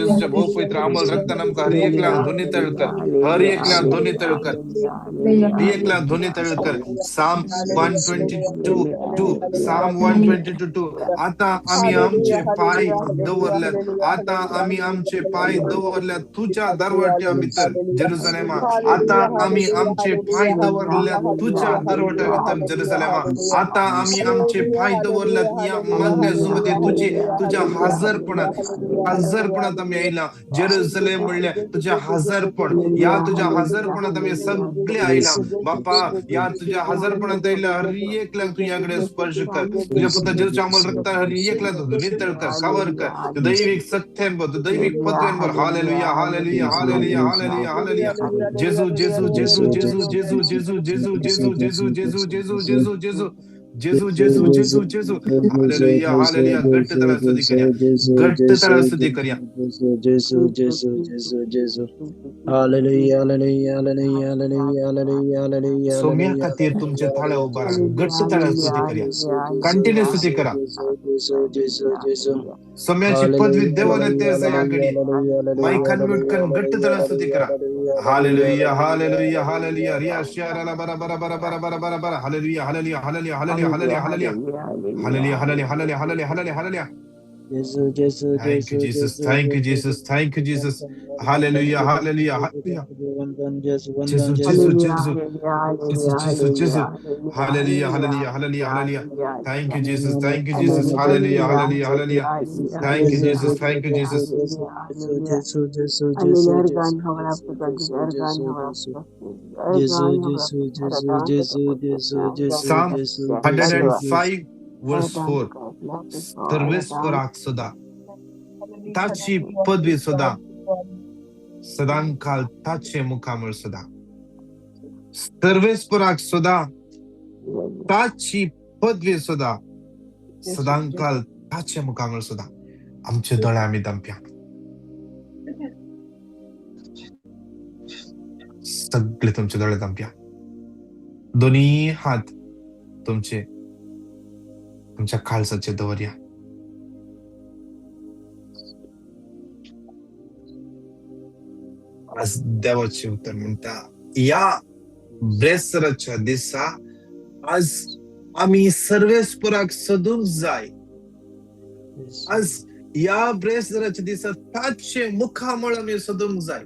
जेजूच्या भोव पवित्र अमोल रक्तान आमकां हर एकल्याक धुनी तळ कर, हर एकल्याक धुनी तळ कर, हर एकल्याक धुनी तळ कर. Psalm 122:2, Psalm 122:2. आता आमी आमचे पाय दवरल्यात, आता आमी आमचे पाय दवरल्यात तुझ्या दरवट्या भितर जेरुसलेमा. आता आमी आमचे पाय दवरल्यात तुझ्या दरवट्या भितर जेरुसलेमा. आता आमी आमचे पाय दवरल्यात या मागण्या जुमते तुझे तुझ्या हजरपणात, हजरपणात आमी आयला. जेरुसलेम म्हणल्यार तुझ्या हजरपण, या तुझ्या हजरपणात आमी सगळे आयला बापा. या तुझ्या हजरपणात आयला हर एकल्याक तुझ्या कडेन स्पर्श कर, तुझ्या पुता जेजूच्या अमोल रक्तान हर एकल्याक नितळ कर, कवर कर, दैवीक सत्यान भर, दैवीक पत्र्यान भर. Hallelujah, hallelujah, hallelujah, hallelujah, hallelujah. जेजू Jesu Jesu Jesu Jesu Jesu Jesu Jesu Jesu Jesu Jesu Jesu Jesu Jesu Jesu Jesu Jesu. Hallelujah, hallelujah. घट्ट तळा स्तुती करया, घट्ट तळा स्तुती करया. जेजू Jesu Jesu Jesu. Hallelujah, hallelujah, hallelujah, hallelujah, hallelujah, hallelujah. सोम्या खातीर तुमचे थाळे उबारा, घट्ट तळा स्तुती करया, कंटिन्यू स्तुती करा. जेजू जेजू जेजू. सोम्याची पदवी देवाने तेज या घडी माईक अनम्यूट करून घट्ट तळा स्तुती करा. Hallelujah, hallelujah, hallelujah. Riya शियाराला बरा बरा बरा बरा बरा बरा बरा. Hallelujah, hallelujah, hallelujah, hallelujah, hallelujah, hallelujah, hallelujah, hallelujah, hallelujah, hallelujah, hallelujah, hallelujah. जेजू जेजू. Thank you, Jesus. Thank you, Jesus. Thank you, Jesus. Hallelujah, hallelujah, hallelujah. जेजू Jesu Jesu Jesu Jesu Jesu जेजू. Hallelujah, hallelujah, hallelujah, hallelujah. Thank you, Jesus. Thank you, Jesus. Hallelujah, hallelujah, hallelujah. Thank you, Jesus. Thank you, Jesus. जेजू Jesu Jesu Jesu Jesu Jesu Jesu जेजू. Psalm 105 verse 4. सर्वेस्पराक सुदा ताची पदवी सुदा सदांकाल ताचे मुखामळ सुदा. सर्वेस्पराक सुदा ताची पदवी सुदा सदांकाल ताचे मुखामळ सुदा. आमचे दोळे आमी दमप्या, सगळे तुमचे दोळे दमप्या. दोन्ही हात तुमचे तुमच्या काळजाचे दवरया. आज देवाचे उतर म्हणटा, या ब्रेसराच्या दिसा आज आमी सर्वेस्पराक सोदूंक जाय. आज या ब्रेसराच्या दिसा ताचे मुखामळ आमी सोदूंक जाय,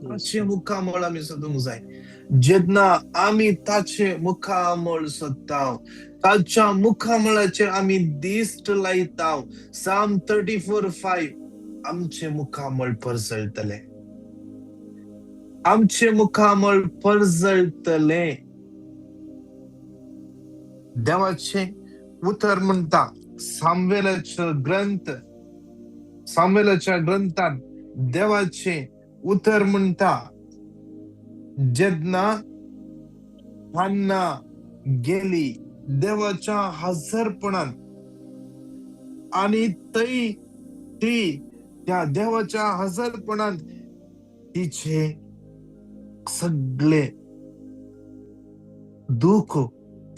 ताचे मुखामळ आमी सोदूंक जाय. जेन्ना आमी ताचे मुखामळ सोदता, ताच्या मुखामळाचेर आमी दिश्ट लायता, Psalm 34:5, आमचे मुखामळ परजळतले, आमचे मुखामळ परजळतले. देवाचे उतर म्हणटा, सामवेलाचो ग्रंथ, सामवेलाच्या ग्रंथात देवाचे उतर म्हणटा, जेन्ना हान्ना गेली देवाच्या हजरपणान आणि थंय ती त्या देवाच्या हजरपणान तिचे सगळे दुःख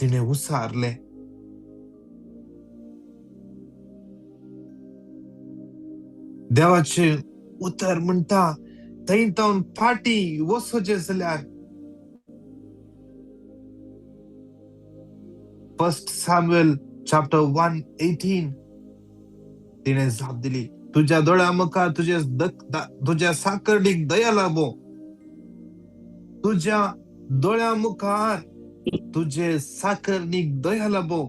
तिने उसारले. देवाचे उतर म्हणटा, थंय तावन फाटी वचचें जाल्यार 1 Samuel chapter 1:18 तिने जाप दिली, तुझ्या दोळ्या मुखार तुझे तुझ्या साकरणीक दया लाभो, तुझ्या दोळ्या मुखार तुझे साकरणीक दया लाभो.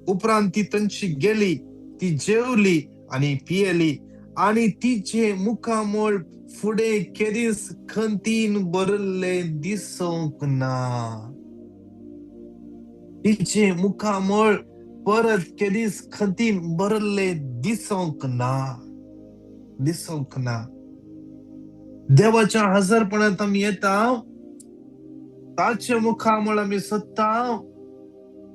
उपरांत ती थंयची गेली, ती जेवली आनी पियेली आणि तिचे मुखामळ फुडें केदीच खंतीन भरिल्लें दिसूंक ना. तिचे मुखामळ परत केदीच खंतीन भरिल्लें दिसूंक ना, दिसूंक ना. देवाच्या हजरपणांत आमी येता, ताचे मुखामळ आमी सोदता,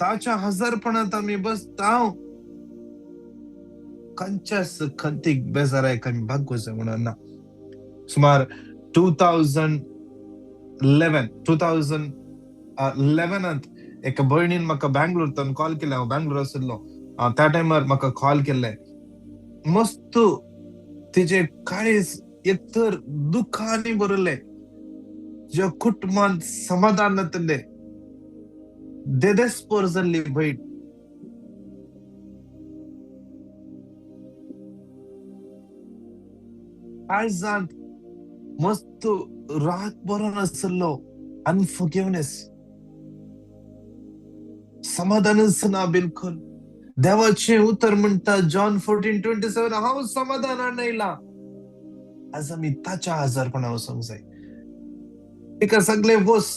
ताच्या हजरपणांत आमी बसता, खंयच्याच खंतीक बेजारायक आमी भागोवचें म्हणून ना. सुमार 2011 एका भयणीन म्हाका बँगलोर कॉल केलें. हांव बँगलोर आशिल्लो त्या टायमार म्हाका कॉल केल्लें. मस्त तिचे काळीज एकतर दुखांनी भरले, ज्या कुटुंबान समाधान नातले, देदेस्पोर जाल्ली भयण. काळजांत मस्त राग बरो नासलो, अनफॉरगिवनेस, समाधानच ना बिलकुल. देवाचें उतर म्हणटा जॉन 14:27, हांव समाधानान येयला. आज आमी ताच्या आजारपणा वचोंक जाय. तिका सगळे वस,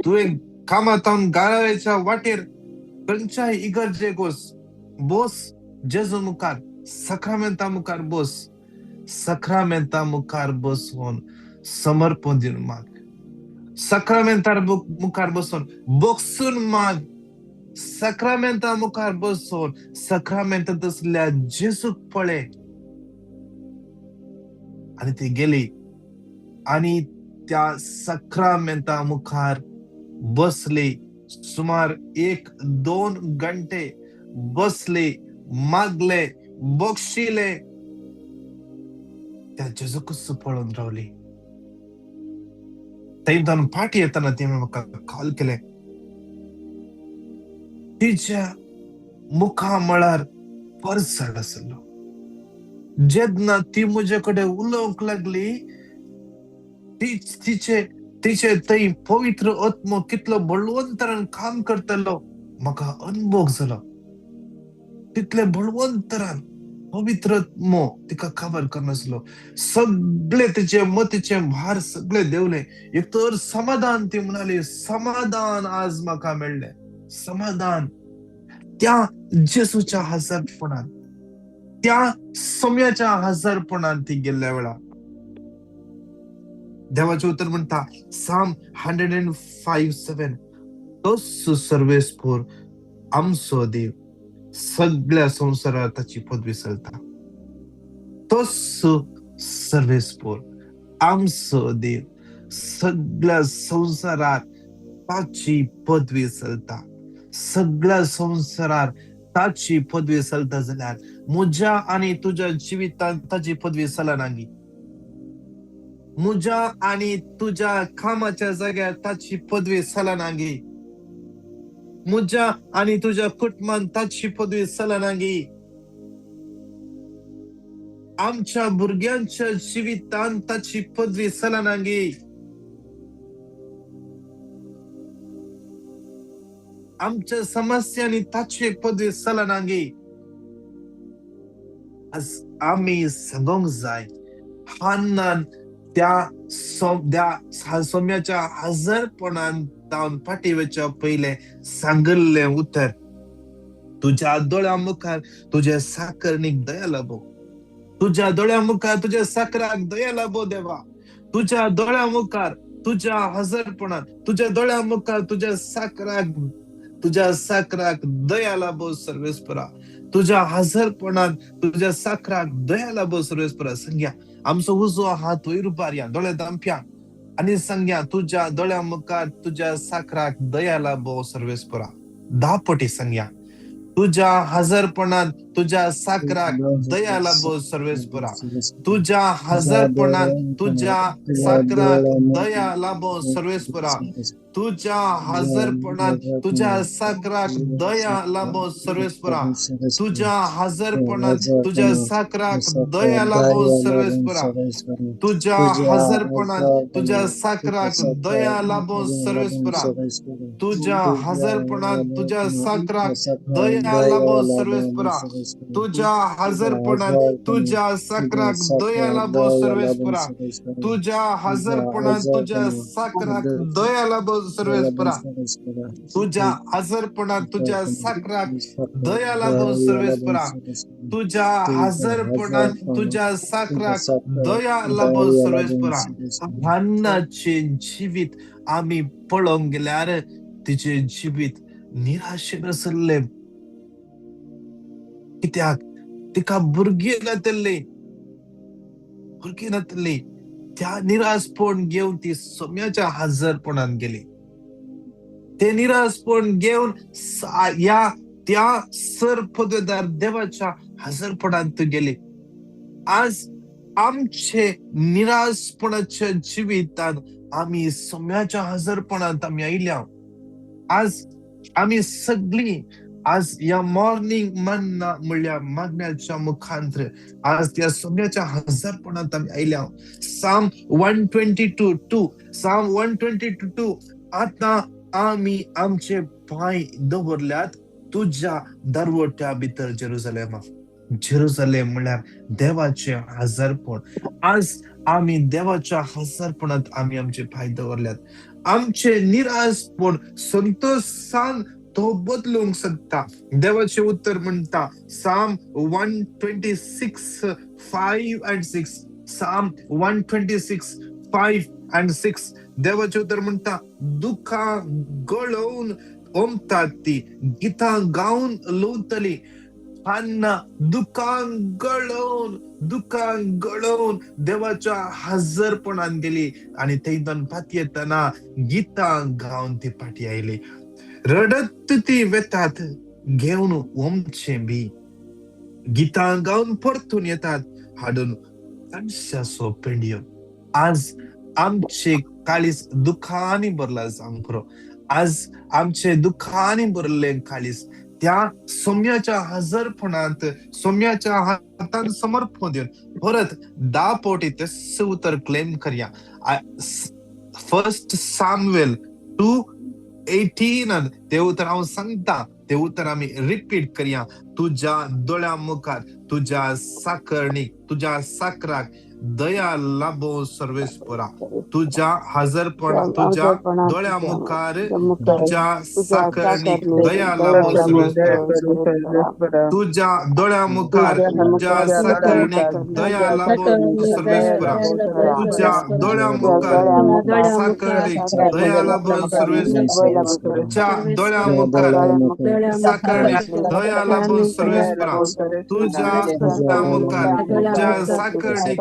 तुवें कामातावन गाराच्या वाटेर खंयच्याय इगर्जेक वस, बोस जेजू मुखार, सक्रामेंता मुखार बोस, सक्रामेंता मुखार बसून समर्पण दिवन माग, सक्रामेंतार मुखार बसून बोक्सून माग, सक्रामेंता मुखार बसून सक्रामेंतांत आसल्या जेजूक पळय. आनी ती गेली आनी त्या सक्रामेंता मुखार बसली. सुमार 1-2 घंटे बसली, मागले, बक्षिले, त्या जेजूकच पळोवन रावली. थंय फाटी येताना तिणें म्हाका कॉल केलें. तिच्या मुखामळार परसाड आसलो. जेन्ना ती म्हजे कडेन उलोवंक लागली, तिचे तिचे थंय पवित्र आत्मो कितलो बळवंतरान काम करतलो म्हाका अनुभव जालो. तितले बळवंतरान पवित्र आत्मो तिका खबर करनासलो. सगळे तिचे मतीचे भार सगळे देवले. एक तर समाधान, ती म्हणाली समाधान आज म्हाका मेळ्ळें, समाधान त्या जेसूच्या हजारपणान, त्या सम्याच्या हजारपणान ती गेल्ल्या वेळा. देवाचें उतर म्हणटा साम 105:7, तोच सर्वेस्पोर आमचो देव सगळ्या संवसारात ताची पदवी चलता. तोच सर्वेस्पोर आमचो देव सगळ्या संवसारात ताची पदवी चलता. सगळ्या संवसारात ताची पदवी चलता जाल्यार म्हज्या आनी तुज्या जिवितांत ताची पदवी चलना. म्हज्या आनी तुज्या कामाच्या जाग्यार ताची पदवी चलना. म्हज्या आनी तुज्या कुटुंबान ताची पदवी चलना. आमच्या भुरग्यांच्या जिवितांत ताची पदवी चलना. आमच्या समस्यांनी ताची पदवी चलना. आज आमी सांगोंक जाय, हान्नान त्या सोम्याच्या हजारपणान तावन फाटी वचच्या पयलें सांगिल्लें उतर, तुज्या दोळ्या मुखार तुज्या साकरणीक दया लाभो, तुज्या दोळ्या मुखार तुज्या साकराक दया लाभो देवा, तुज्या दोळ्या मुखार तुज्या हजारपणान, तुज्या दोळ्या मुखार तुज्या साकराक, तुज्या साकराक दया लाभो सर्वेस्परा, तुज्या हजारपणान तुज्या साकराक दया लाभो सर्वेस्परा. सांग्या आमचो उजवो हात वयर उबारया, दोळे दांपया आनी सांग्या तुज्या दोळ्या मुखार तुज्या साकराक दया लाभो सर्वेस्परा. 10 पटी सांग्या, तुज्या हजारपणान तुज्या साकराक दया लाभो सर्वेस्परा, तुज्या हजारपणान तुज्या साकराक दया लाभो सर्वेस्परा, तुज्या हजारपणान तुज्या साकराक दया लाभो सर्वेस्परा, तुज्या हजारपणान तुज्या साकराक दया लाभो सर्वेस्परा, तुज्या हजारपणान तुज्या साकराक दया लाभो सर्वेस्परा, तुज्या हजारपणान तुज्या साकराक दया लाभो सर्वेस्परा, तुज्या हजारपणान तुज्या साकराक दया लाभो सर्वेस्परा, तुज्या हजारपणान तुज्या साकराक दया लाभो सर्वेस्परा, तुज्या हजारपणान तुज्या साकराक दया लाभो सर्वेस्परा, तुज्या हजारपणान तुज्या साकराक दया लाभो सर्वेस्परा. हान्नाचें जिवीत आमी पळोवंक गेल्यार तिचें जिवीत निराशेन आसलें. कित्याक तिका भुरगीं नातल्लीं, भुरगीं नातल्लीं. त्या निराशपण घेवन ती सोम्याच्या हजारपणान गेली. ते निराशपण घेवन ह्या त्या सर पदवेदार देवाच्या हजारपणान ती गेली. आज आमचे निराशपणाच्या जिवितान आमी सोम्याच्या हजरपणांत आमी आयल्या. आज आमी सगळीं आज ह्या मॉर्निंग मन्ना म्हणल्यार मागण्याच्या मुखांत्र आज त्या सोम्याच्या हजरपणांत आमी आयल्या. Psalm 122:2, Psalm 122:2. आतां आमी आमचे पांय दवरल्यात तुज्या दरवट्या भितर जेरुजलेमा. जेरुजलेम म्हणल्यार देवाचें हजरपण. आज आमी देवाच्या हजरपणांत आमी आमचे पांय दवरल्यात. आमचे निराशपण संतोशान तो बदलूंक शकता. देवाचें उतर म्हणटा Psalm 126:5 and 6, Psalm 126:5 and 6. देवाचें उतर म्हणटा दुखां गळोवन ओमतात ती गितां गावन लवतली. हान्ना दुखां गळोवन, दुखां गळोवन देवाच्या हजरपणान गेली आनी थंयच्यान फाटी येतना गितां गावन ती फाटी आयली. रडत ती वेतात घेवन ओमचें बी गितां गावन परतून येतात हाडून तांशाचो पेंडयो. आज आमचे काळीज दुखांनी भरला जावंक पुरो. आज आमचे दुखांनी भरले काळीज त्या सोम्याच्या हजरपणांत सोम्याच्या हातान समर्पण दिवन परत 10 फावटी तेच उतर क्लेम करया. फर्स्ट सामुएल 2:18 ते उतर हांव सांगता, ते उतर आमी रिपीट करया. तुज्या दोळ्या मुखार तुज्या साकरणीक तुज्या साकराक दया लाभो सर्वेस्परा. तुज्या हजरपण तुज्या दोळ्या मुखार तुज्या साकरणीक दया लाभो सर्वेस्परा. तुज्या दोळ्या मुखार तुज्या साकरणीक दया लाभो सर्वेस्परा. तुज्या दोळ्या मुखार साकरणीक दया लाभो सर्वेस्परा. तुज्या दोळ्या मुखार साकरणीक दया लाभो सर्वेस्परा. तुज्या दोळ्या मुखार तुज्या साकरणीक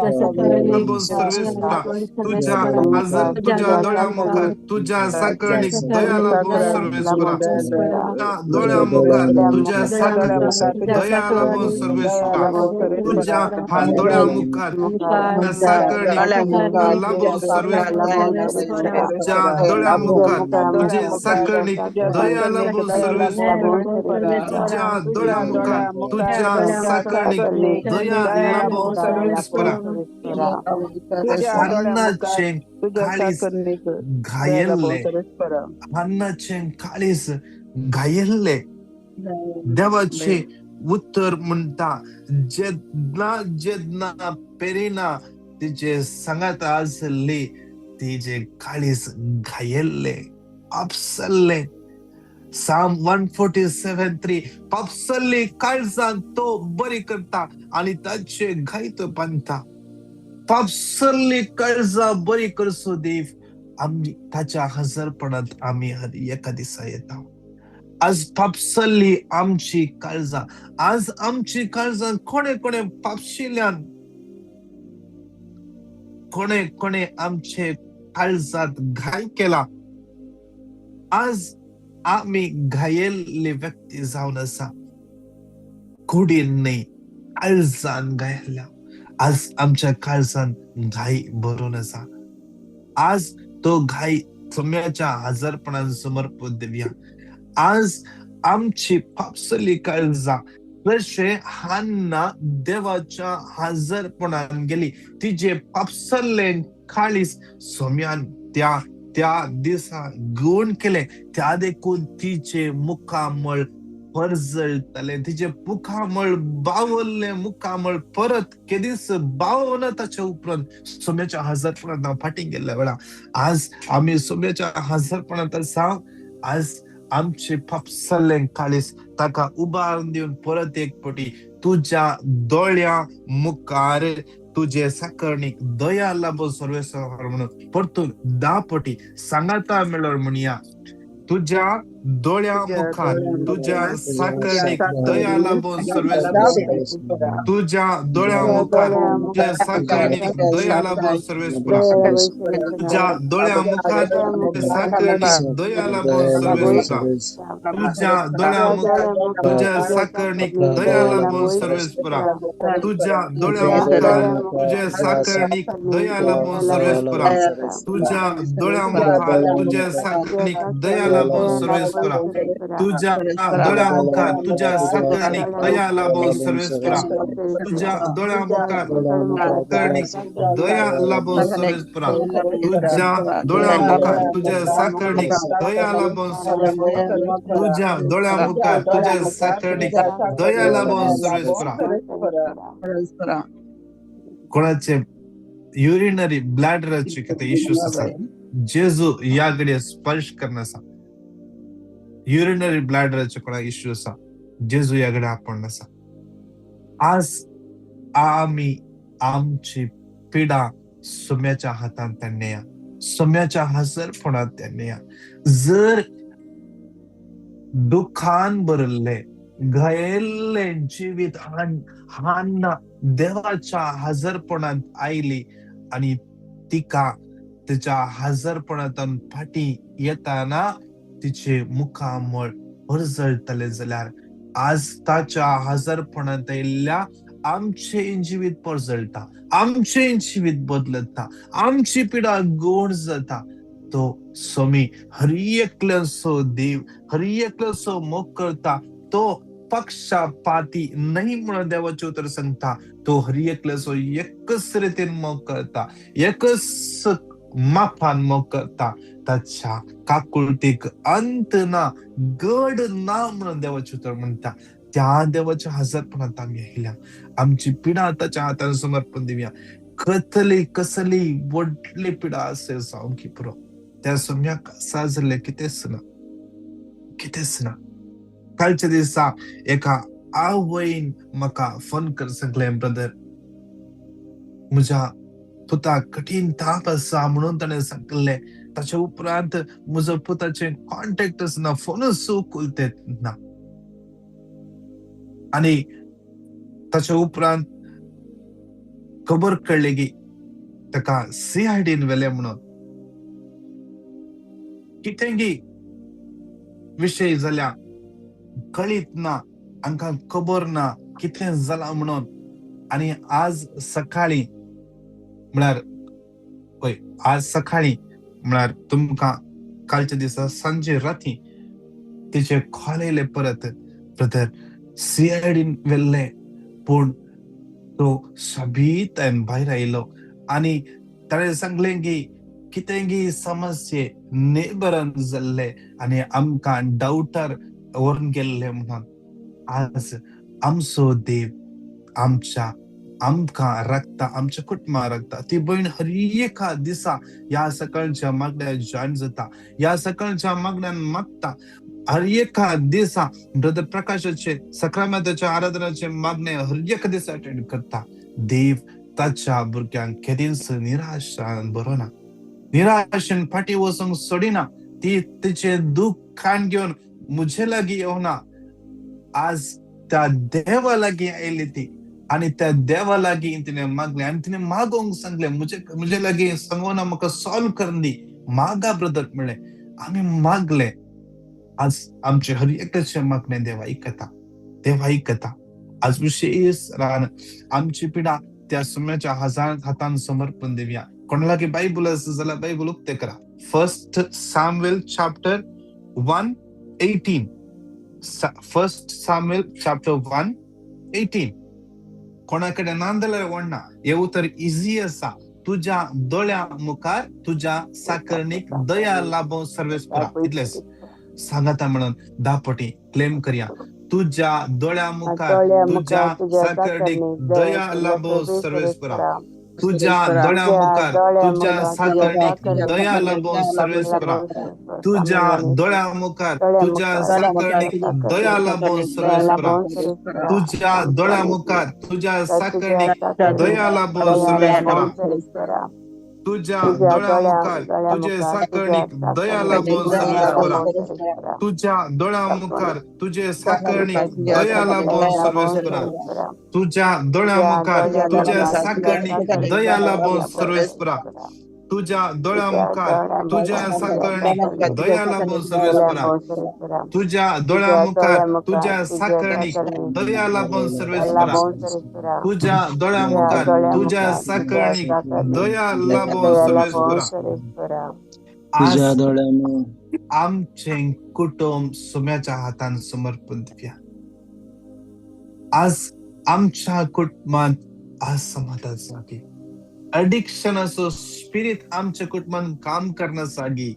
लाभो सर्वेस्परा. तुज्या हजर तुज्या दोळ्या मुखार तुज्या साकरणीक दया लाभो सर्वेस्परा. तुज्या दोळ्या मुखार तुज्या साकरणीक दया लाभो सर्वेस्परा. तुज्या दोळ्या मुखार तुज्या साकरणीक लाभो सर्वेस्परा. तुज्या दोळ्या मुखार तुझे साकरणीक दया लाभो सर्वेस्परा. तुज्या दोळ्या मुखार तुज्या साकरणीक दया लाभो सर्वेस्परा. हान्नाचें काळीज घायल्लें, हान्नाचें काळीज घायल्लें. देवाचें उतर म्हणटा जेन्ना जेन्ना पेरिना तिजे सांगात आसली तिजे काळीज घायल्लें, आपसल्लें. Psalm 147:3 पापसल्ली काळजान तो बरी करता आनी ताचे घायत बांदता. पापसल्ली काळजां बरी करसो देव आमी ताच्या हजरपणांत आमी एका दिसा येता. आज पापसल्ली आमची काळजां, आज आमची काळजां कोणे कोणे पापशिल्यान, कोणे कोणे आमचे काळजांत घाय केला. आज आमी घायल्ली व्यक्ती जावन आसा, कुडीन न्हय काळजान घायल्ल्या. आज आमच्या काळजान घाय भरून आसा. आज तो घाय सोम्याच्या हजरपणान समर्पण दिवया. आज आमची पापसली काळजां जशें हान्ना देवाच्या हजरपणान गेली, तिजे पापसल्ले काळीज सोम्यान त्या त्या दिसा गुण केले. त्या देखून तिचे मुखामळ परजळटलें, तिचे मुखामळ बावल्लें मुखामळ परत केदीच बावना. ताच्या उपरांत सोम्याच्या हजरपणांत हांव फाटीं गेल्ल्या वेळा आज आमी सोम्याच्या हजरपणांत आसा. आज आमचे पापसल्लें काळीज ताका उबारून दिवन परत एक फावटी तुज्या दोळ्या मुखार तुजे साकरणीक दया लाभो सर्वेस्पर म्हणून परतून 10 फावटी सांगाता मेळ्ळो म्हणया. तुज्या दोळ्या मुखार तुज्या साकरणीक दया लाबोवन सर्वेस्परा, तुज्या दोळ्या मुखार तुज्या साकरणीक दया लाबोवन सर्वेस्परा, तुज्या दोळ्या मुखार तुज्या साकरणीक दया लाबोवन सर्वेस्परा, तुज्या दोळ्या मुखार तुज्या साकरणीक दया लाबोवन सर्वेस्परा, तुज्या दोळ्या मुखार तुज्या साकरणीक दया लाबोवन सर्वेस्परा, तुज्या दोळ्या मुखार तुज्या साकरणीक दया लाबोवन सर्वेस्परा, तुज्या दोळ्या मुखार तुज्या साकरणीक दया लाबोवन सर्वेस्परा, तुज्या दोळ्या मुखार साकरणीक दया लाबोवन सर्वेस्परा, तुज्या दोळ्या मुखार तुज्या साकरणीक दया लाबोवन सर्वेस्परा, तुज्या दोळ्या मुखार तुज्या साकरणीक दया लाबोवन सर्वेस्परा. कोणाचे युरिनरी ब्लॅडराचे कितें इश्यूज आसा, जेजू ह्या घडये स्पर्श करना आसा. युरिनरी ब्लॅडराचे कोणा इश्यू आसा, जेजू ह्या घडये आपोवन आसा. आज आमी आमची पिडा सोम्याच्या हातान त्यांनी या, सोम्याच्या हजरपणात त्यांनी या. जर दुखान भरिल्ले घायल्ले जिवीत हान्ना देवाच्या हजरपणांत आयली आनी तिका तिच्या हजरपणांत फाटी येताना तिचे मुखामळ परजळटले जाल्यार आज ताच्या हजरपणांत आयिल्ल्या आमचे जिवीत परजळटा, आमचे जिवीत बदलता, आमची पिडा गोड जाता. तो स्वामी हर एकल्याचो देव, हर एकल्याचो मोग करता. तो पक्षपाती नाही म्हणून देवाचे उतर सांगता. तो हर एकल्याचो एकच रितीन मोग करता, एकच मापान मोग करता. ताच्या काकुळटीक अंत ना, गड ना म्हणून देवाचे उतर म्हणटा. त्या देवाच्या हजरपणात आमी आयल्या, आमची पिडा ताच्या हातान समर्पण दिवया. कसली कसली व्हडली पिडा असेल सामकी पुरो, त्या सम्याक साजले कितेंच ना, कितेंच ना. कालच्या दिसा एका आवयन म्हाका फोन कर सांगलें, ब्रदर म्हज्या पुताक कठीण ताप आसा म्हणून ताणें सांगलें. ताच्या उपरांत म्हजो पुताचे कॉन्टेक्टच ना, फोनूच उखलतेत ना. आनी ताच्या उपरांत खबर कळ्ळी की ताका सीआयडीन व्हेलें म्हणून. कितें गी विशय जाल्या कळीत ना, हांकां खबर ना कितें जालां म्हणून. आनी आज सकाळीं म्हळ्यार हय आज सकाळीं म्हळ्यार तुमकां कालच्या दिसा सांजे राती तिचे कॉल येयले परत, ब्रदर सीआयडीन व्हेल्ले पूण तो सोबीत भायर आयलो. आनी ताणें सांगलें की कितें गी समस्ये नेबरान जाल्ले आनी आमकां डावटार व्हरून गेल्ले म्हणून. आज आमचो देव आमच्या आमकां राखता, आमच्या कुटुंबाक राखता. ती भयण हर एका दिसा ह्या सकाळच्या मागण्या जॉयन जाता, ह्या सकाळच्या मागण्यान मागता. हर एका दिसा ब्रदर प्रकाशाचे सक्रामेंताच्या आराधनाचे मागणे हर एका दिसा अटेंड करता. देव ताच्या भुरग्यांक केदींच निराशान बरोना, निराशेन फाटीं वचूंक सोडिना. ती तिचे दुःख खाण घेवन म्हजे लागीं येवना, आज त्या देवा लागीं आयली ती. आनी त्या देवा लागीं तिणें मागलें आनी तिणें मागोवंक सांगलें, म्हजे लागीं सांगोना, म्हाका सॉल्व करून दी, मागा ब्रदर म्हणलें. आमी मागले. आज आमचे हर एकचे मागणें देव आयकता, देव आयकता. आज विशेष रान आमची पिडा त्या सुम्याच्या हातान समर्पण दिवया. कोणा लागीं बायबल आसा जाल्यार बायबल उक्तें करा. 1 Samuel chapter 1:18, 1 Samuel chapter 1:18. कोणा कडेन ना जाल्यार व्हडना, हें उतर इजी आसा. तुज्या दोळ्या मुखार तुज्या साकरणीक दया लाबोवन सर्वेस्परा, इतलेंच सांगाता म्हणून 10 पटी क्लेम करया. तुज्या दोळ्या मुखार तुज्या साकरणीक दया लाबोवन सर्वेस्परा, तुज्या दोळ्या मुखार तुज्या साकरणीक दया लाबोवन सर्वेस्परा, तुज्या दोळ्या मुखार तुज्या साकरणीक दया लाबोवन सर्वेस्परा, तुज्या दोळ्या मुखार तुज्या साकरणीक दया लाबोवन सर्वेस्परा, तुज्या दोळ्या मुखार तुजे साकरणीक दया लाबून सर्वेस्परा. तुज्या दोळ्या मुखार तुजे साकरणीक दया लाबून सर्वेस्परा. तुज्या दोळ्या मुखार तुजे साकरणीक दया लाबून सर्वेस्परा. तुज्या दोळ्या मुखार तुज्या साकरणीक दया लाबून सर्वेस्परा. तुज्या दोळ्या मुखार तुज्या साकरणीक दया लाबून सर्वेस्परा. तुज्या दोळ्या मुखार तुज्या साकरणीक दया लाबून सर्वेस्परा. आज आमचें कुटुंब सुम्याच्या हातान समर्पण दिवया. आज आमच्या कुटुंबात असमाधान जागी, अडिक्शनाचो स्पिरीत आमच्या कुटुंबात काम करण्यासाठी,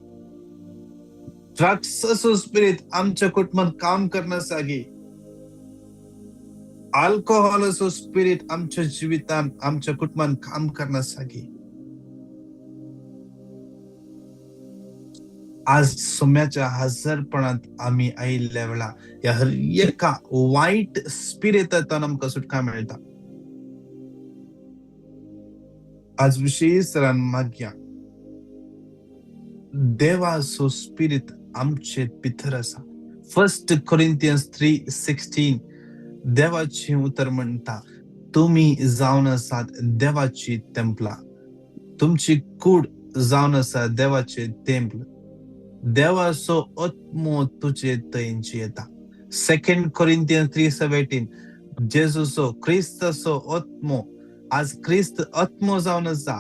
ड्रग्साचो स्पिरीत आमच्या कुटुंबात काम करण्यासाठी, अल्कोहोलाचो स्पिरीत आमच्या जिवितांत आमच्या कुटुंबात काम करण्यासाठी, आज सोम्याच्या हजरपणात आम्ही आयिल्ल्या वेळा ह्या हर एका वायट स्पिरितांतल्यान आमकां सुटका मेळटा. आज विशेष तरान मागया, देवाचो स्पिरीत आमचे भितर आसा. 1 Corinthians 3:16 देवाचें उतर म्हणटा, तुमी जावन आसात देवाची तेंपलां, तुमची कूड जावन आसा देवाचें तेंपल, देवाचो आत्मो तुजे थंय जियेता. 2 Corinthians 3:17 जेजूचो क्रिस्ताचो आत्मो, आज क्रिस्त आत्मो जावन आसा,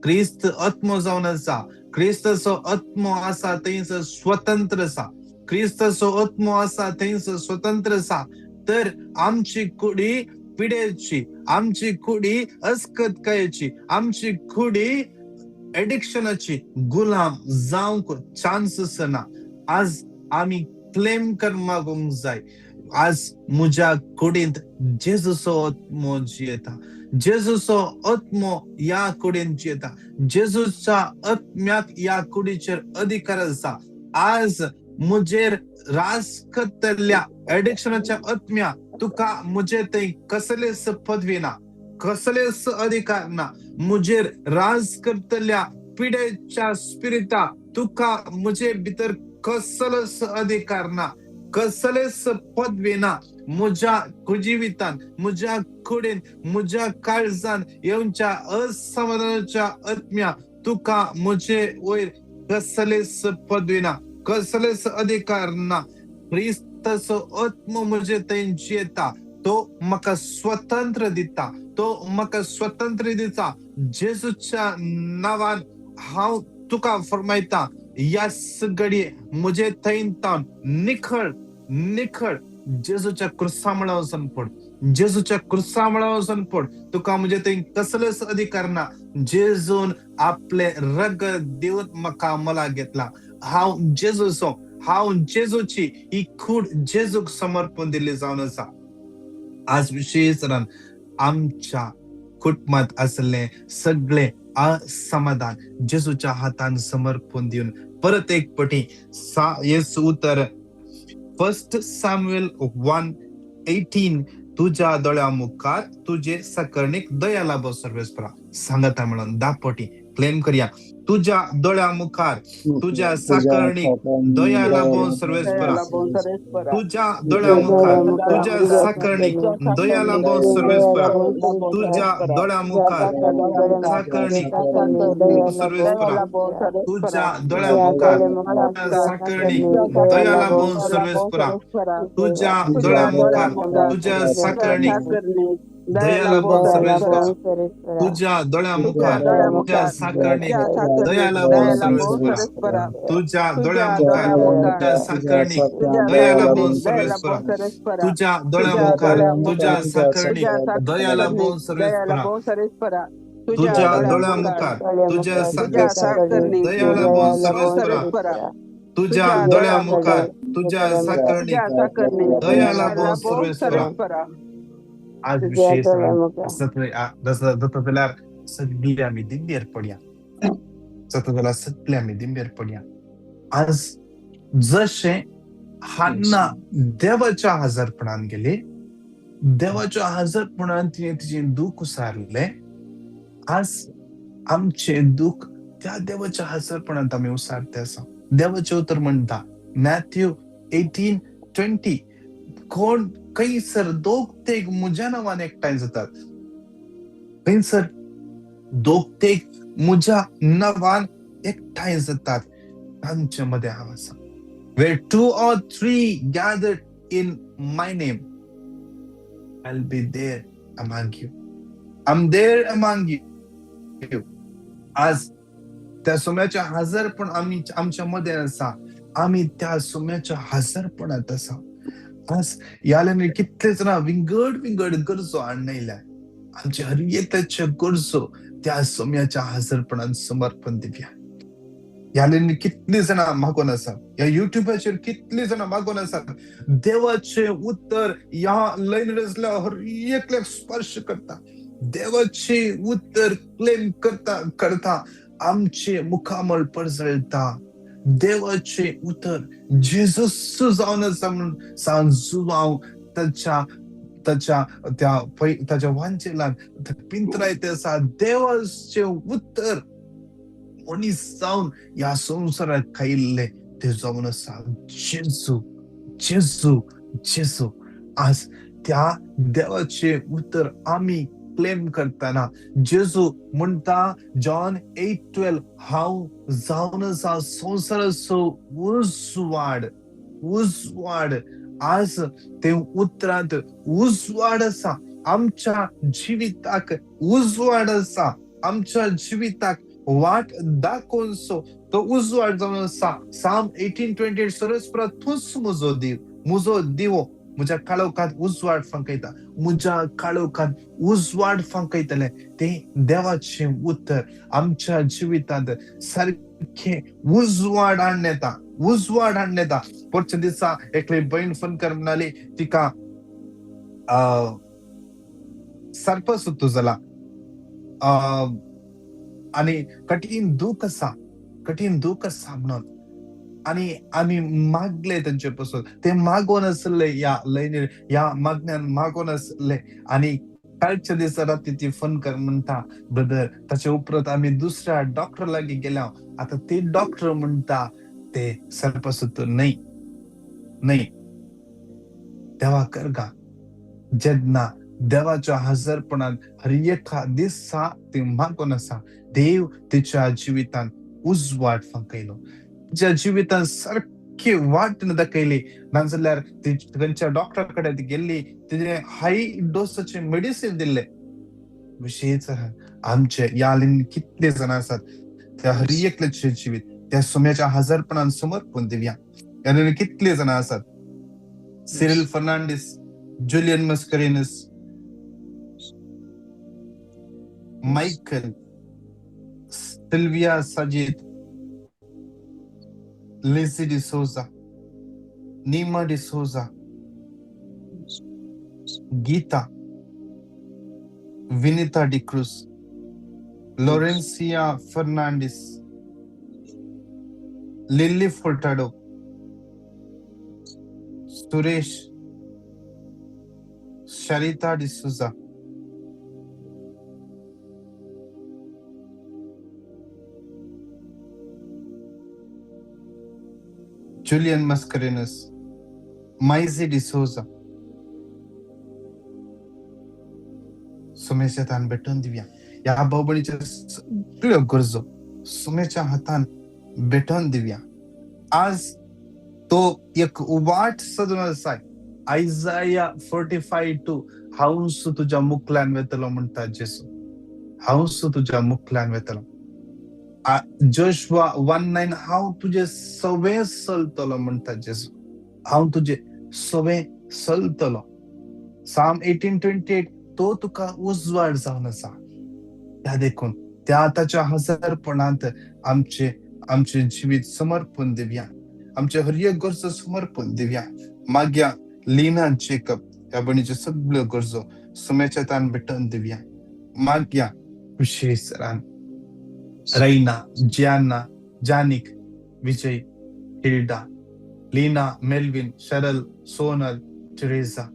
क्रिस्त आत्मो जावन आसा, क्रिस्ताचो आत्मो आसा थंयसर स्वतंत्र आसा, क्रिस्ताचो आत्मो आसा थंयसर स्वतंत्र आसा. तर आमची कुडी पिडेची, आमची कुडी अस्कतकायेची, आमची कुडी एडिक्शनाची गुलाम जावंक चान्सीस ना. आज आमी क्लेम कर मागूंक जाय, आज म्हज्या कुडींत जेजूचो आत्मो जियेता, जेजूचो आत्मो ह्या कुडींत जियेता, जेजूच्या आत्म्याक ह्या कुडीचेर अधिकार आसा. आज म्हजेर रास करतल्या एडिक्शनाच्या आत्म्या तुका म्हजे थंय कसलेच पदवी ना, कसलेच अधिकार ना. म्हजेर राज करतल्या पिडेच्या स्पिरिता तुका म्हजे भितर कसलोच अधिकार ना, कसलेच पदवी ना. म्हज्या जिवितान, म्हज्या कुडीन, म्हज्या काळजान येवच्या असमाधानाच्या आत्म्या तुका म्हजे वयर कसलेच पदवी ना, कसलेच अधिकार ना. क्रिस्ताचो आत्मो म्हजे थंय जियेता, तो म्हाका स्वतंत्र दिता, तो म्हाका स्वतंत्र दिता. जेजूच्या नांवान हांव तुका फरमायता, ह्याच घडये म्हजे थंय तावन निखळ निखळ जेजूच्या क्रुसामुळा वचून पड, जेजूच्या क्रुसामुळा वचून पड. तुका म्हजे थंय कसलेच अधिकार ना. जेजून आपले रगत दिवन म्हाका मला घेतला. हांव जेजूचो, हांव जेजूची ही कूड जेजूक समर्पण दिल्ली जावन आसा. आज विशेष तरान आमच्या कुटुंबात आसले सगळे असमाधान जेजूच्या हातान समर्पण दिवन परत एक पटी येस उतर 1 Samuel 1:18 तुज्या दोळ्या मुखार तुजे सकरणीक दया लाबो सर्वेस्परा सांगता म्हणून 10 पटी क्लेम करया. तुज्या दोळ्या मुखार तुज्या साकरणीक दया लाबो सर्वेस्परा. तुज्या दोळ्या मुखार तुज्या साकरणीक दया लाबो सर्वेस्परा. तुज्या दोळ्या मुखार साकरणीक सर्वेस्परा. तुज्या दोळ्या मुखार साकरणीक दया लाबो सर्वेस्परा. तुज्या दोळ्या मुखार तुज्या साकरणीक दया लाबून सर्वेस्परा. तुज्या दोळ्या मुखार तुज्या साकरणीक दया लाबून सर्वेस्परा. तुज्या दोळ्या मुखार तुज्या साकरणीक दया लाबून सर्वेस्परा. तुज्या दोळ्या मुखार तुज्या साकरणीक दया लाबून सर्वेस्परा. तुज्या दोळ्या मुखार तुज्या साकरणीक दया लाबून सर्वेस्परा. तुज्या दोळ्या मुखार तुज्या साकरणीक दया लाबून सर्वेस्परा. आज विशेष जाता जाल्यार सगळे आमी दिंबेर पडया, जाता जाल्यार सगळे आमी दिंबेर पडया. आज जशें हान्ना देवाच्या हजरपणान गेली, देवाच्या हजरपणान तिणें तिजें दूख उसारलें, आज आमचें दूख त्या देवाच्या हजरपणांत आमी उसारते आसा. देवाचें उतर म्हणटा मॅथ्यू 18:20, कोण खंयसर दोग तेग म्हज्या नांवान एकठांय जातात, खंयसर दोग तेग म्हज्या नांवान एकठांय जातात, तांचे मदें हांव आसा. Where two or three gathered in my name, I'll be there among you. I'm there among you. आज त्या सोम्याच्या हजरपण आमी आमच्या मदें आसा. आमी त्या सोम्याच्या हजरपणांत आसा. आज ह्या कितले जाणां विंगड विंगड गरजो हाडून आमचे हर एकल्याच्यो गरजो त्या सोम्याच्या हजरपणान समर्पण दिवया. ह्या कितली जाणां मागून आसात, ह्या युट्यूबाचेर कितली जाणां मागून आसात, देवाचें उतर ह्या लयन हर एकल्याक स्पर्श करता. देवाचें उतर क्लेम करता करता आमचे मुखामळ परजळटा. देवाचें उतर जेजस जावन आसा म्हणून सांजुवांव ताच्या ताच्या त्या ताच्या वांचेलान पिंत्रायते आसा. देवाचें उतर मनीस जावन ह्या संवसाराक खायिल्लें तें जावन आसा जेजू, जेजू, जेजू. आज त्या देवाचें उतर आमी क्लेम करतना जेजू म्हणटा जॉन 8:12, हांव जावन आसा संवसाराचो उजवाड. उजवाड. आज ते उतरांत उजवाड आसा. आमच्या जिविताक उजवाड आसा. आमच्या जिविताक वाट दाखोवचो तो उजवाड जावन आसा. साम 18:28, सरस्परा तूंच म्हजो देव, म्हजो दिवो, म्हज्या काळोखांत उजवाड फांकयता, म्हज्या काळोखांत उजवाड फांकयतले. तें देवाचें उतर आमच्या जिवितांत सारकें उजवाड हाडून येता, उजवाड हाडून येता. परच्या दिसा एकली भयण फोन कर म्हणाली, तिका सर्पसुत्तू जाला आनी कठीण दूख आसा, कठीण दूख आसा म्हणून. आनी आमी मागले तांचे पासून, ते मागोन आसले ह्या लयनीर, ह्या मागण्यान मागोन आसले. आनी कालच्या दिसा राती ती फोन कर म्हणटा, ब्रदर ताचे उपरांत आमी दुसऱ्या डॉक्टर लागीं गेल्या, आतां ते डॉक्टर म्हणटा ते सर्पसुत्तू न्हय न्हय. देवा करगा जेन्ना देवाच्या हजरपणान हर एका दिसा ती मागून आसा, देव तिच्या जिवितान उजवाड फांकयलो, तिच्या जिवितान सारकी वाट दाखयली. नाजाल्यार ती खंयच्या डॉक्टरा कडेन ती गेल्ली, तिणे हाय डोसाचे मेडिसीन दिल्ले. विशेष आमचे ह्या कितले जाणां आसात त्या हर एकल्याचें जिवीत त्या सोम्याच्या हजरपणान समर्पण दिवया. ह्या कितले जाणां आसात, Cyril Fernandes, Julian Mascarenhas, Michael, Sylvia Sajid, Lizzy D'Souza, Nima D'Souza, Geetha, Vinitha D'Cruz, Laurencia Fernandes, Lily Furtado, Suresh, Sharitha D'Souza, Julian Mascarenhas, Maizy D'Souza. सुमेच्या हातान भेटून दिवया. ह्या भावभणीच्या सगळ्यो गरजो सुमेच्या हातान भेटून दिवया. आज तो एक वाट सदून आसा. आयजाया 45:2, हांव तुज्या मुखल्यान वेतलो म्हणटा जेसू, हांव तुज्या मुखल्यान वेतलो. जोशुआ 1:9, हांव तुजे सवे चलतलो म्हणटा जेसू, हांव तुजे सवे चलतलो. साम 18:28, तो तुका उजवाड जावन आसा. त्या देखून त्या ताच्या हजरपणांत आमचे आमचे जिवीत समर्पण दिवया, आमचे हर एक गरजो समर्पण दिवया. मागया लीना जेकब ह्या भयणीच्यो सगळ्यो गरजो सुम्याच्या तान भेटून दिवया. मागया विशेष रान Raina, Gianna, Janik, Vijay, Hilda, Leena, Melvin, Sharal, Sonal, Teresa,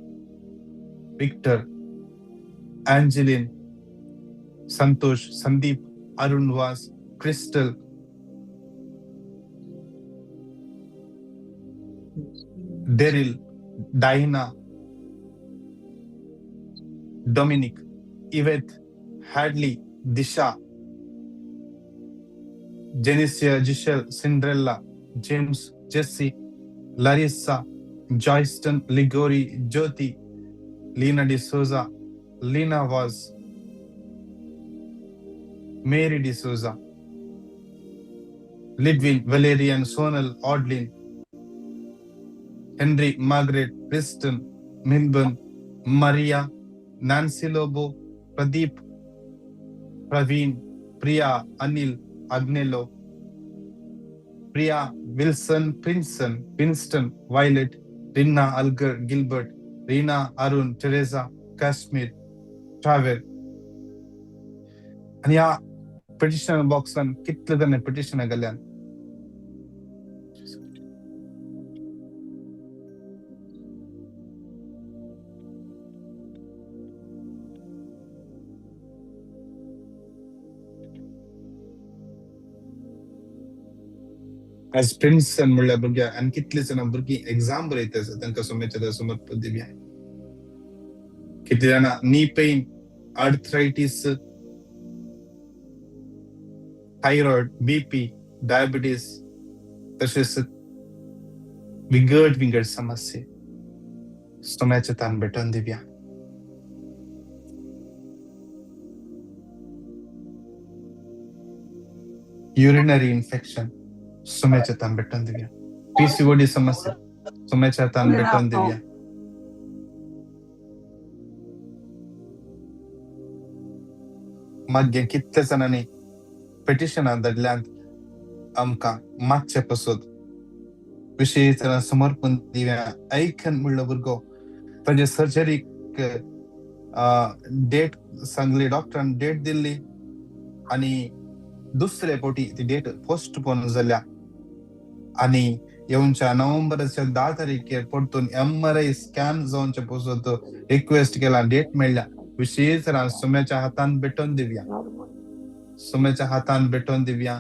Victor, Angeline, Santosh, Sandeep, Arun Vaz, Crystal, Daryl, Diana, Dominic, Yvette, Hadley, Disha, Jenicia, Giselle, Cinderella, James, Jesse, Larissa, Joyston, Ligori, Jyothi, Leena D'Souza, Leena Vaz, Mary D'Souza, Lidwin, Valerian, Sonal, Audlin, Henry, Margaret, Kristen, Milburn, Maria, Nancy Lobo, Pradeep, Praveen, Priya, Anil, Agnelo, Priya, Wilson, Prinson, Winston, Violet, Rinna, Algar, Gilbert, Reena, Arun, Teresa, Kashmir, Travel. आनी ह्या petition बॉक्सान कितले जाणां पिटिशनां घाल्यान. As Prinson म्हणल्यार भुरग्याक आनी कितले जाणां भुरगीं एग्जाम बरयता आसा तांकां सोम्याच्या समर्पण दिवया. कितले जाणां knee pain, arthritis, thyroid, BP, diabetes तशेंच विंगड विंगड समस्ये सोम्याच्या तान भेटोवन दिवया. युरिनरी इन्फेक्शन सोम्याच्या तान भेटोवन दिवया. पीसीओडी समस्या सोम्याच्या तान भेटोवन दिवया. मागीर कितल्या जाणांनी पिटिशनां धाडल्यांत आमकां मागचे पसत विशेश समर्पण दिवया. ऐकन म्हणलो भुरगो ताजे सर्जरीक डेट सांगली, डॉक्टरान डेट दिल्ली आनी दुसरे फावटी ती डेट पोस्टपोन जाल्या आनी येवच्या नोव्हेंबराच्या 10 तारखेर परतून MRI scan जावचे पसत रिक्वेस्ट केला, डेट मेळ्ळ्या. विशेश सोम्याच्या हातान भेटोवन दिवया. सोम्याच्या हातान भेटोवन दिवया.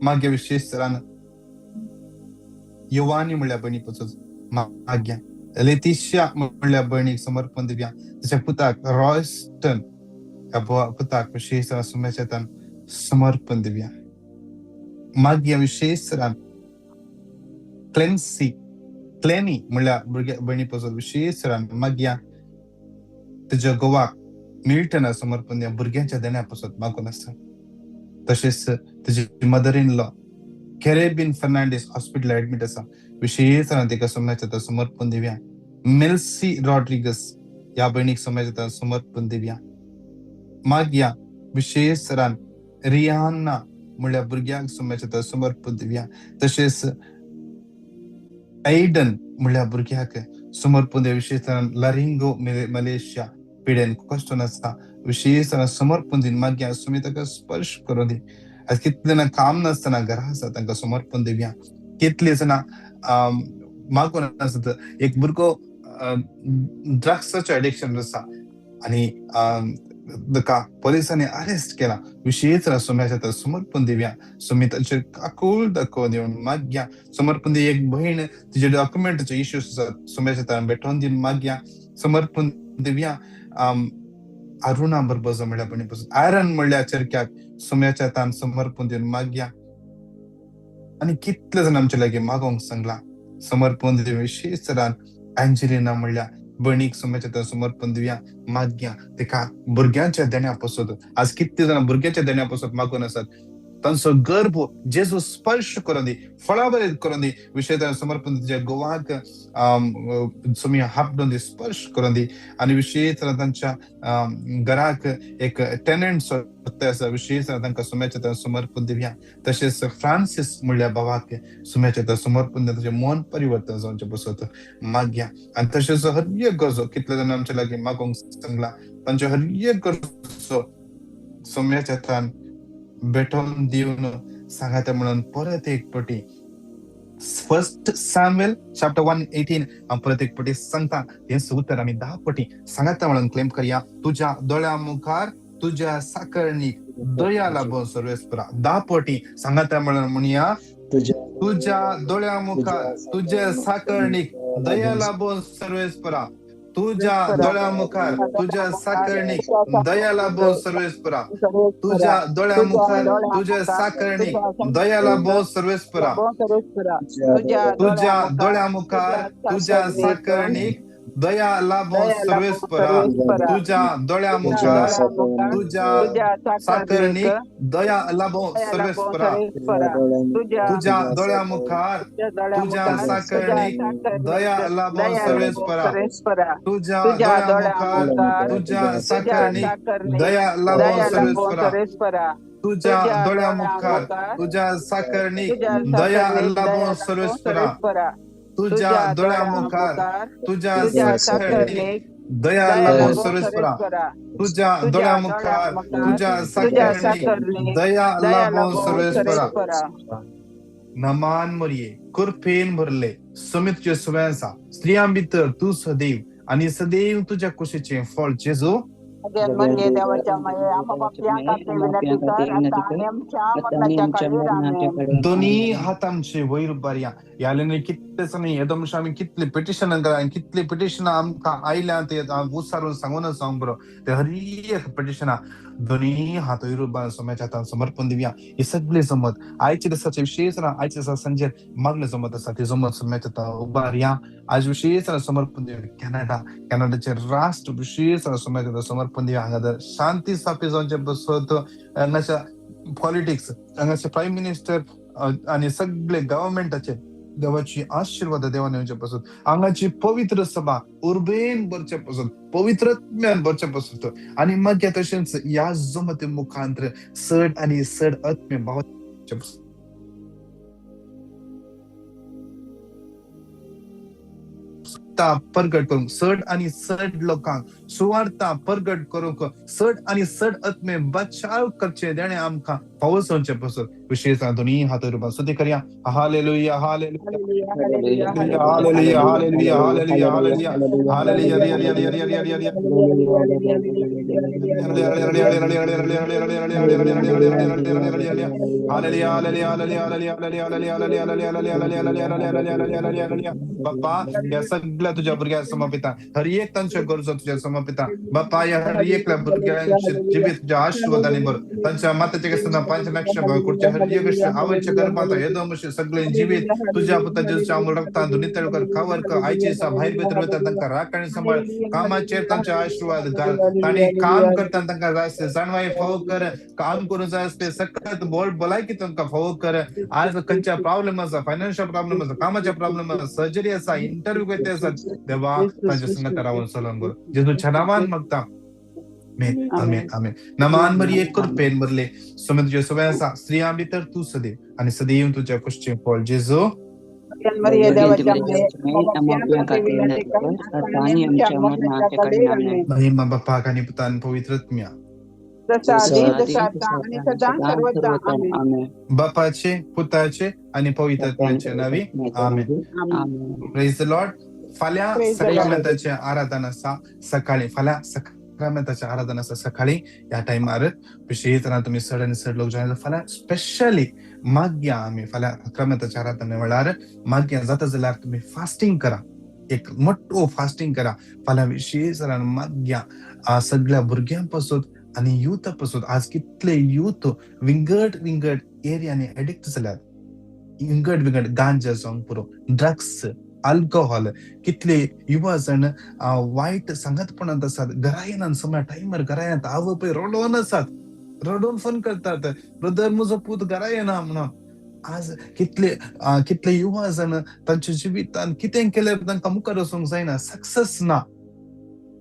मागीर विशेश युवानी म्हणल्यार भयणी पसत माग्या लेतिशिया म्हणल्यार भयणीक समर्पण दिवया. ताच्या पुताक रॉयस्टन ह्या पुताक विशेश सोम्याच्या हातान समर्पण दिवया. मागीर विशेश क्लेन्सी क्लेनी म्हणल्यार भुरग्या भयणी पसत विशेश मागीर तुज्या गोवाक मिल्टना समर्पण दिवया. भुरग्यांच्या देण्या पसत मागून आसा. तशेंच तुजी mother in law Caribbean Fernandes hospital admit आसा. विशेश तिका सोम्याच्या समर्पण दिवया. मेल्सी रॉड्रिगस ह्या भयणीक सोम्याच्या समर्पण दिवया. मागीर विशेश रियाना म्हणल्यार भुरग्यांक सोम्याच्या समर्पण दिवया. तशेंच एडन म्हणल्यार भुरग्याक समर्पण दिवया. विशेश लरिंगो मलेशिया पिडेन कश्ट आसता. विशेश समर्पण दिवन मागीर सुमी ताका स्पर्श करून दी. आज कितले जाणां काम नासतना घरा आसा तांकां समर्पण दिवया. कितले जाणां मागून आसत. एक भुरगो ड्रग्साचें एडिक्शन आसा आनी ताका पोलिसांनी अरेस्ट केला. विशेश सोम्याच्या समर्पण दिवया. सुमी ताचेर काकूळ दाखोवन दिवन मागया समर्पण दी. एक भयण तिजे डॉक्युमेंटाचे इश्यूज आसात सोम्याच्या भेटोवन दिवन मागया समर्पण दिवया. अरुणा बरबजो म्हणल्यार भयणी पसून आयरन म्हणल्यार चरक्याक सोम्याच्या तान समर्पण दिवन मागया. आनी कितले जाण आमचे लागीं मागोंक सांगला समर्पण दिवया. विशेश एंजेलिना म्हणल्यार भयणीक सोम्याच्या तान समर्पण दिवया. मागया तिका भुरग्यांच्या देण्या पसत. आज कितले जाणां भुरग्यांच्या देण्या पसत मागून आसात. तांचो गर्भ जेजू स्पर्श करून दी, फळाबरीत करून दी. विशेश समर्पण तिच्या गोवाक सोमी हापडून दी, स्पर्श करून दी. आनी विशेश तांच्या घराक एक टेनंट सोदता आसा. विशेश तांकां सोम्याच्या समर्पण दिवया. तशेंच फ्रांसीस म्हणल्यार भावाक सोम्याच्या समर्पण दिवया. ताचें मन परिवर्तन जावचें पसत मागया. आनी तशेंच हर एक गरजो कितले जाणां आमच्या लागीं मागोंक सांगला तांच्यो हर एक गरजो सोम्याच्या हातान भेटोवन दिवन सांगाता म्हणून परत एक पटी फर्स्ट सॅम्युअल चॅप्टर 1:18 हांव परत एक पटी सांगता, हें उतर आमी 10 पटी सांगाता म्हणून क्लेम करया. तुज्या दोळ्या मुखार तुज्या साकरणीक दया लाभो सर्वेस्परा. 10 पटी सांगाता म्हणून म्हणया, तुज्या दोळ्या मुखार तुज्या साकरणीक दया लाभो सर्वेस्परा. तुज्या दोळ्या मुखार तुज्या साकरणीक दया लाभो सर्वेस्परा. तुज्या दोळ्या मुखार तुज्या साकरणीक दया लाभो सर्वेस्परा. तुज्या दोळ्या मुखार तुज्या साकरणीक दया लाभो सर्वेस्परा. तुज्या दोळ्या मुखार तुज्या साकरणीक दया लाभो सर्वेस्परा. तुज्या दोळ्या मुखार तुज्या साकरणीक दया लाभो सर्वेस्परा. तुज्या दोळ्या मुखार तुज्या साकरणीक दया लाभो सर्वेस्परा. तुज्या दोळ्या मुखार तुज्या साकरणीक दया लाभो सर्वेस्परा. तुज्या दोळ्या मुखार तुज्या साकरणीक दया लाभो सर्वेस्परा. तुज्या दोळ्या मुखार तुज्या साकरणीक दया लाभो सर्वेस्परा. नमान मरये कृपेन भरले समित तुजे सुवें आसा, स्त्रियां भितर तूं सदैव आनी सदैव तुज्या कुशीचें फळ जेजू. दोनी हात आमचे वयर उबारया. ह्या कितले जाणांनी येदोमशें आमी कितले पिटिशनां केला आनी कितले पिटिशनां आमकां आयल्या ते उसारून सांगूनच सांग बरो. ते हर एक पिटिशनां दोनी हात वयर उबारून सोम्याच्या हातान समर्पण दिवया. ही सगळी जमत आयच्या दिसाचे विशेष आयच्या दिसा संजेर मागले जमत आसा ती जमत सोम्याच्या हातान उबारया. आज विशेष समर्पण दिवया. कॅनडा, कॅनडाचे राष्ट्र विशेष सोम्याच्या हातान समर्पण दिवया. हांगा जर शांती स्थापित जावचे बसत हांगाच्या पॉलिटिक्स, हांगाचे प्रायम मिनिस्टर आनी सगळे गव्हर्मेंटाचे देवाची आशीर्वाद देवान येवचे पासून, हांगाची पवित्र सभा उर्बेन भरचे पासून, पवित्रत्म्यान भरचे पासून आनी मागीर तशेंच ह्या जमते मुखांतर चड आनी चड आत्मे भावाचे पासून परगट करूंक, चड आनी चड लोकांक सुवार्ता परगट करूंक, चड आनी चड आत्मे बचाव करचे देणे आमकां फावो जावचे पासून विशेष दोनी हात रुपान स्तुती करया. Hallelujah, hallelujah, hallelujah, hallelujah, hallelujah, hallelujah, hallelujah. बाप्पा ह्या सगळ्या तुझ्या भुरग्यांक समर्पिता, हर एक तांच्यो गरजो तुज्या समर्पिता. बाप्पा ह्या हर एकल्या भुरग्यांचे जिवीत तुज्या आशीर्वादांनी भर. तांच्या माताच्या आसतना पंच लक्ष कुडच्या हर एक आवयच्या गर्भात येदो सगळे जिवीत तुझ्या पुता जेजूच्या अमूल रक्तान नितळ कर, कवर कर. आयचे दिसा भायर भितर वता तांकां राखण सांबाळ. कामाचेर तांचे आशीर्वाद घाल. तांणी काम करतना तांकां जाय आसलें जाणवाय फावो कर, काम करूंक जाय आसलें सकत बोल भलायकी तांकां फावो कर. आज खंयच्या प्रॉब्लेम आसा, फायनान्शियल प्रॉब्लेम आसा, कामाचे प्रॉब्लेम आसा, सर्जरी आसा, इंटरव्यू करते आसा, देवा तांच्या संगत रावन चलोन बरो. जेजूच्या नांवान मागता, आमेन, आमेन, आमेन. नमान मरिये कृपेन भरले समेत तुजे सुवें आसा, स्त्रियां भितर तूं सदैव आनी सदैव तुज्या कुशीचें फळ जेजू. महिमा बापाक आनी पुतान पवित्र आत्म्या. बापाचे, पुताचे आनी पवित्र आत्म्याचे नांवी आमेन. Praise the Lord. फाल्यां सकाळी आराधन आसा, सकाळी फाल्यां सकाळी आराधन आसा सकाळी ह्या टायमार. विशेष तुमी चड आनी चड लोक जॉयन. फाल्यां स्पेशली मागया आमी फाल्यां सक्रामेंताच्या आराधने वेळार मागया. जाता जाल्यार तुमी फास्टींग करा, एक मोठो फास्टींग करा. फाल्यां विशेष मागया सगळ्या भुरग्यां पासून आनी युथा पासून. आज कितले यूथ विंगड विंगड एरियांनी एडिक्ट जाल्यात, विंगड विंगड गांजा जावंक पुरो, ड्रग्स, अल्कोहोल, कितले युवा जण वायट सांगातपणांत आसात, घरा येनात, समय टायमार घरा येनात, आवय पय रडोन आसात, रडोन फोन करतात, ब्रदर म्हजो पूत घरा येना म्हणून. आज कितले कितले युवा जण तांच्या जिवितान कितें केल्यार तांकां मुखार वचूंक जायना, सक्सेस ना.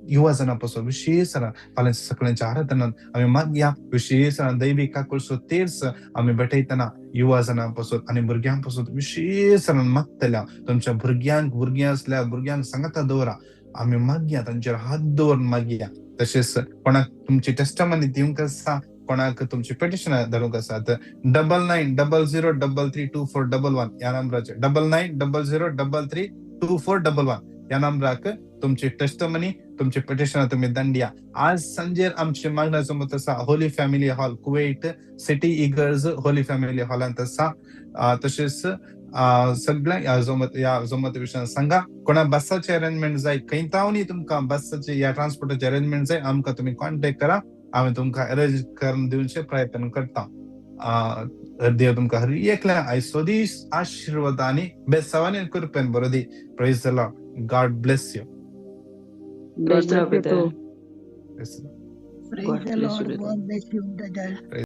युवा जणां पासून विशेष फाल्यां सगळ्यांच्या आराधनान आमी मागया. विशेष दैवीक काकुळसो तेर्स आमी भेटयतना युवा जणां पासून आनी भुरग्यां पासून विशेष मागतल्या. तुमच्या भुरग्यांक, भुरगीं आसल्यार भुरग्यांक सांगता दवरा, आमी मागया, तांचेर हात दवरून मागया. तशेंच कोणाक तुमची टेस्टमनी दिवंक आसा, कोणाक तुमची पिटिशनां धाडूंक आसात 9900332411 ह्या नंबराचेर, 9900332411 ह्या नंबराक तुमची टेस्टमनी, तुमची पिटिशनां तुमी दंडिया. आज सांजेर आमची मागणा जमत आसा Holi family hall, Kuwait city इगर्ज होली फॅमिली हॉलांत आसा. तशेंच सगळ्यांक ह्या जमत विशयान सांगा. कोणा बसाचे अरेंजमेंट जाय, खंय तावनी तुमकां बसाचे या ट्रान्सपोर्टाचे अरेंजमेंट जाय, आमकां तुमी कॉन्टेक्ट करा. आमी तुमकां अरेंज करून दिवचे प्रयत्न करता. देव तुमकां हर एकल्या आयचो दीस आशिर्वाद आनी बेसावानी कृपेन बरो दी. Praise the Lord. God bless you. Praise the Lord, brother. Praise the Praise God the bless you, Lord. brother. God bless you, brother.